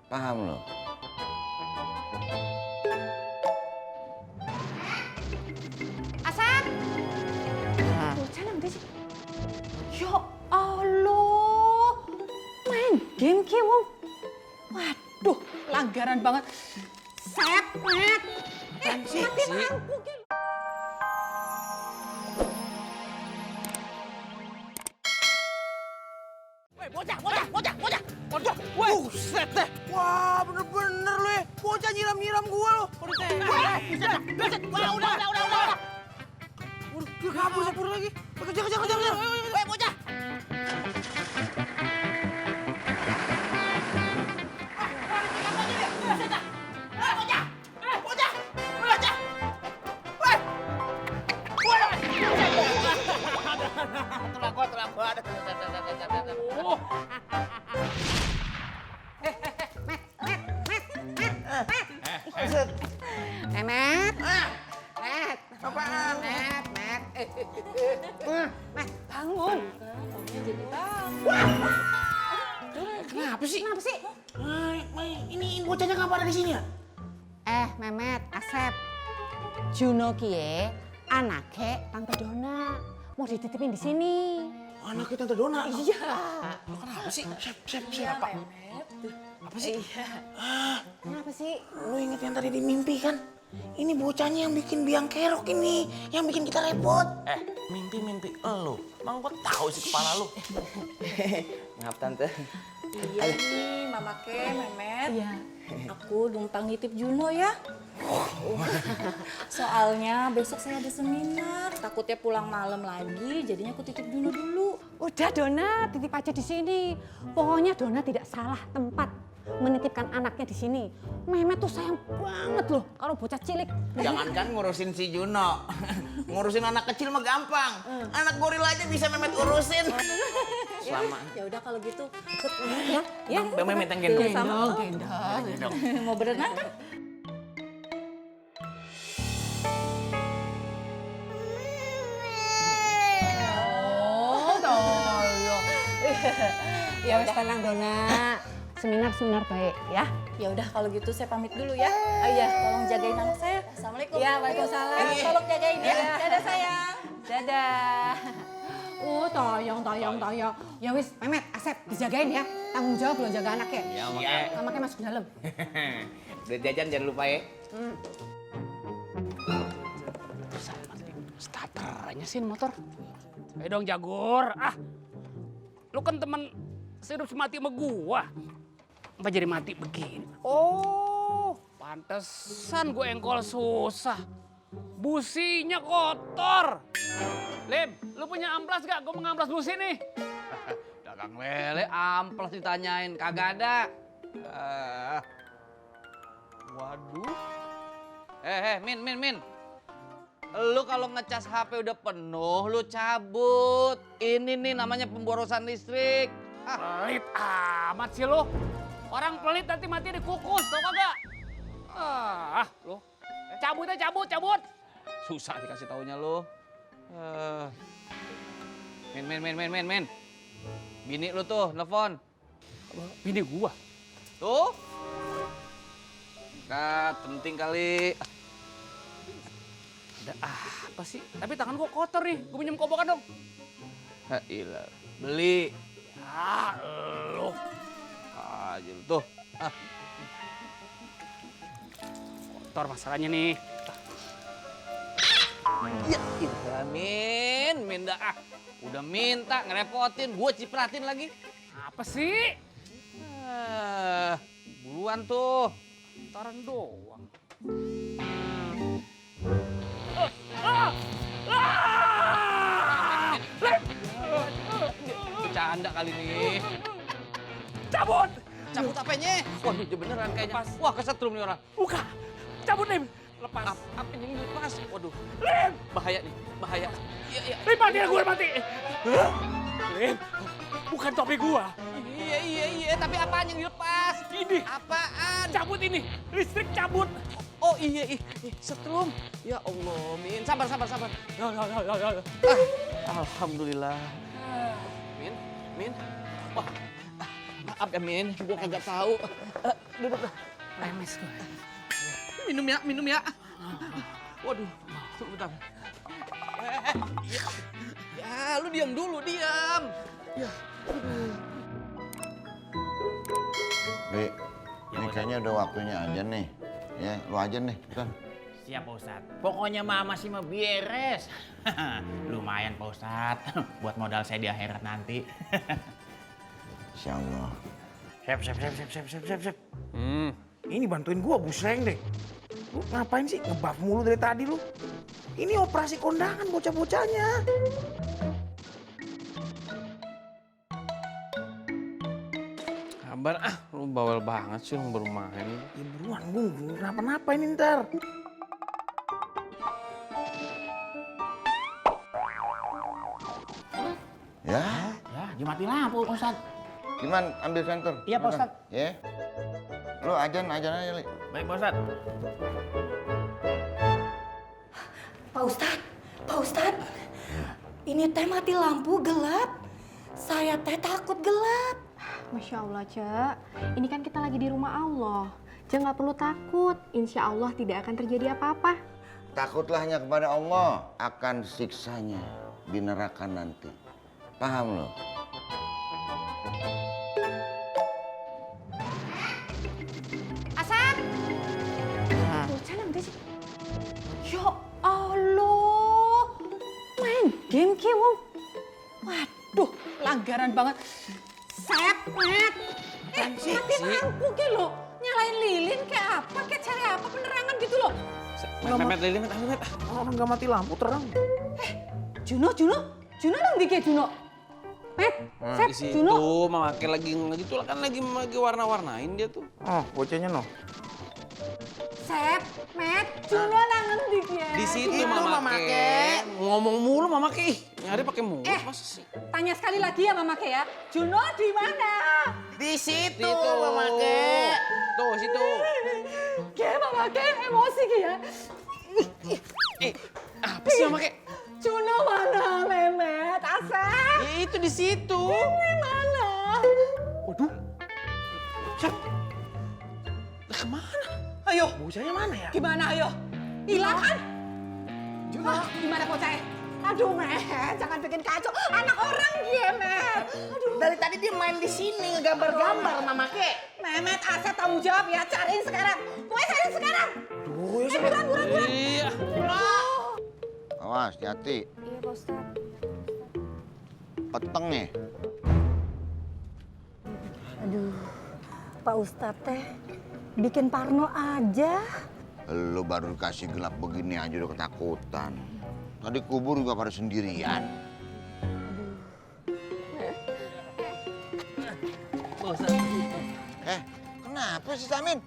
Paham lo? Asep! Bocah nang ndi sih? Ya Allah! Main game ki wong. Waduh, pelanggaran banget. Sep, Met. Mati lampu ki. Weh, bocah. Buset deh. Wah, bener-bener lu ya. Bocah nyiram-nyiram gua lu. Buset. Wah, udah. Udah, dia kabur lagi. Kejar. Weh, bocah. Met. Apaan? Met. Met, bangun. Jadi bangun. Kenapa sih? Kenapa sih? Ini bocahnya kapan ada di sini ya? Memet, Asep. Juno kie, anaknya Tante Dona. Mau dititipin di sini. Anaknya Tante Dona? Iya. Lo kenapa sih? Siapa? Apa sih? Kenapa sih? Lu inget yang tadi di mimpi kan? Ini bocahnya yang bikin biang kerok ini. Yang bikin kita repot. Mimpi elu. Emang gua tahu sih kepala lu. Maaf tante. Iya nih, Mama Ke, Memet. Iya. Aku numpang nitip Juno ya. Soalnya besok saya ada seminar. Takutnya pulang malam lagi, jadinya aku titip Juno dulu. Udah Dona, titip aja di sini. Pokoknya Dona tidak salah tempat menitipkan anaknya di sini. Memet tuh sayang banget loh kalau bocah cilik. Jangankan ngurusin si Juno. Ngurusin anak kecil mah gampang. Anak gorila aja bisa Memet urusin. Selama. Ya udah kalau gitu ikut Ya, ya. Memet yang gendong. Gendong. mau berenang kan? Ya wes tenang Dona. Seminar baik ya. Ya udah kalau gitu saya pamit dulu ya. Iya, tolong jagain anak saya. Assalamualaikum. Iya, waalaikumsalam. Ayo, tolong jagain ya. Iya. Dadah sayang. Dadah. Oh, tayang. Ya wis, Memet, Asep dijagain ya. Tanggung jawab lo jaga anaknya. Ya makanya. Anaknya masuk ke dalam. Udah jajan jangan lupa ya. Starternya sih motor. Ayo dong Jagur. Lu kan temen sehidup semati sama gua. Apa jadi mati begini? Oh, pantesan gue engkol susah. Businya kotor. Lim, lu punya amplas gak? Gue mau ngamplas busi nih. Dagang lele, amplas ditanyain, kagak ada. Waduh. Min. Lu kalau ngecas HP udah penuh, lu cabut. Ini nih namanya pemborosan listrik. Pelit amat sih lu. Orang pelit nanti mati dikukus, tau kagak? Lu. Cabut. Susah dikasih taunya lu. Min. Bini lu tuh, nelfon. Bini gua. Tuh. Penting kali. Ada apa sih? Tapi tangan gua kotor nih. Gua pinjam kobokan dong. Ilah, beli. Ya, lu. Aja lu tuh. Kotor masalahnya nih. Ya, ilah, Min dah. Udah minta ngerepotin, gua cipratin lagi. Apa sih? Buruan tuh. Taran doang. Bercanda kali nih. Cabut! Cabut apanya? Waduh, dia beneran kayaknya. Lepas. Wah, kesetrum nih orang. Buka! Cabut, Lim! Lepas. Apa yang lepas? Waduh, Lim! bahaya nih, bahaya. Iya. Lim, mati gue mati! Lim, bukan topi gua. Iya, tapi apaan yang dilepas? Ini. Apaan? Cabut ini! Listrik cabut! Oh iya, setrum. Ya Allah, Min. Sabar. Ya. Alhamdulillah. Min. Wah, Maaf ya Min, gue kagak tahu. Duduk dah. Lemes gue. Minum ya. Waduh, sebentar. Ya, lu diam dulu, diam. Dik, ini kayaknya udah waktunya aja nih. Ya, lu aja nih, cepetan. Siap Pak Ustadz. Pokoknya mah masih mau beres. Lumayan Pak Ustadz. Buat modal saya di akhirat nanti. Insya Allah. Sep. Ini bantuin gua, buseng deh. Lu ngapain sih ngebaf mulu dari tadi lu? Ini operasi kondangan bocah-bocahnya. Kabar lu bawel banget sih lu baru main. Ya buruan, Gung. Kenapa-napa ini ntar. Ya, Ya, dimati lampu Pak Ustadz. gimana ambil senter? Iya, Pak Ustadz. Ya. Lu ajan aja, Li. Baik Pak Ustadz. Pak Ustadz, ini teh mati lampu gelap. Saya teh takut gelap. Masya Allah, Cek. Ini kan kita lagi di rumah Allah. Cek nggak perlu takut. Insya Allah tidak akan terjadi apa-apa. Takutlah hanya kepada Allah akan siksanya di neraka nanti. Paham lo? Asep! Bocah nang ndi sih? Ya Allah! Main game ki wong. Waduh, pelanggaran banget. Sep, Met. Mati lampu ki lo. Nyalain lilin kayak apa? Kayak cari apa penerangan gitu loh. Met, lilin, met. Orang nggak mati lampu terang. Juno nang ndi ki Juno? Met, Nah, Sep, di situ Juno. Mama Ake lagi gitu lah kan lagi warna-warnain dia tuh. Oh, bocahnya no. Sep, Met, Juno nang ndi ki? Di situ Itu Mama Mama Ake. Ake. Ngomong mulu Mama Ake. Nyari pakai mulut masa sih? Tanya sekali lagi ya Mama Ke ya. Juno di mana? Di situ, Situ. Mama Ke. Tuh, situ. Ke Mama Ke emosi ki ya. Apa sih Mama Ake? Juno mana, Memet, Asep? Ya itu di situ. Di mana? Waduh. Sep, Lah kemana? Ayo, bocahnya mana ya? gimana ayo? Hilang kan? Juno, gimana bocahnya? Aduh, Met, jangan bikin kacau. Anak orang dia, Met. Aduh, Dari tadi dia main di sini ngegambar-gambar Mama Ke. Memet, Asep tanggung jawab ya. Cariin sekarang. Pokoknya cariin sekarang. Aduh, ya Sep. Buruan. Iya. Awas, hati. Iya, Pak Ustadz. Peteng nih. Aduh, Pak Ustadz teh bikin parno aja. Lu baru dikasih gelap begini aja udah ketakutan. Tadi kubur juga pada sendirian. Kenapa sih Samin?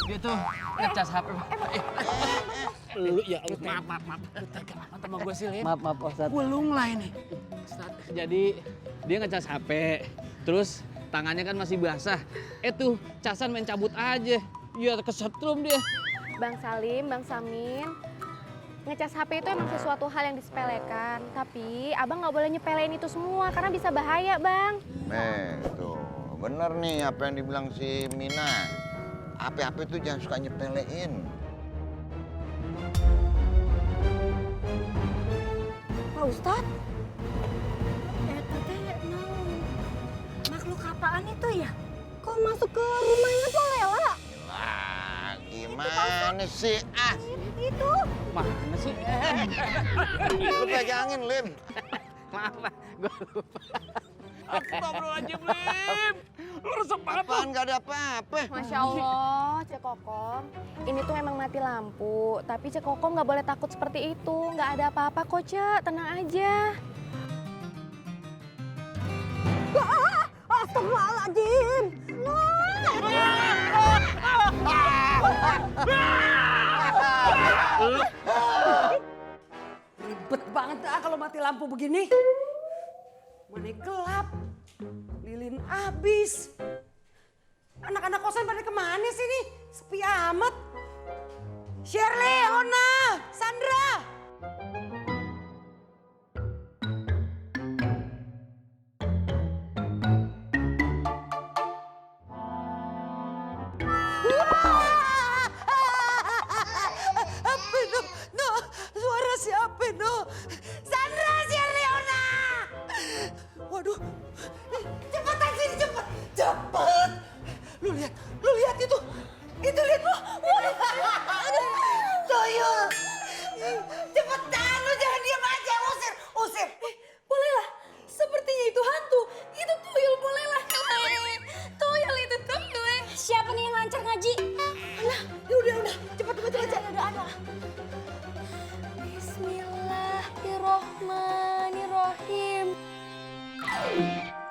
Dia tuh ngecas HP. Lu ya Maaf. Tega amat sama gue sih, Lin. Maaf Pak Ustadz. Belum lah ini. Jadi dia ngecas HP, terus tangannya kan masih basah. Tuh casan main cabut aja. Ya kesetrum dia. Bang Salim, Bang Samin, ngecas HP itu emang sesuatu hal yang disepelekan. Tapi abang nggak boleh nyepelein itu semua karena bisa bahaya, Bang. Tuh, bener nih apa yang dibilang si Mina. HP-HP itu jangan suka nyepelein. Pak Ustadz, eta teh naon? Makhluk apaan itu ya? Kok masuk ke rumahnya tuh Lela? Lah, gimana sih? Ah, Itu. Mana sih? lu pegangin, Lim. Maaf, gue lupa. Astagfirullahaladzim, Lim. Lu resep banget lu. Apaan gak ada apa-apa? Masya Allah, Cek Kokom. Ini tuh emang mati lampu. Tapi Cek Kokom nggak boleh takut seperti itu. Nggak ada apa-apa kok, Cek. Tenang aja. Astagfirullahaladzim. Ribet banget dah kalau mati lampu begini. Mana gelap, lilin habis. Anak-anak kosan pada kemana sih nih? Sepi amat. Shirley, Ona, Sandra. Bismillahirrahmanirrahim.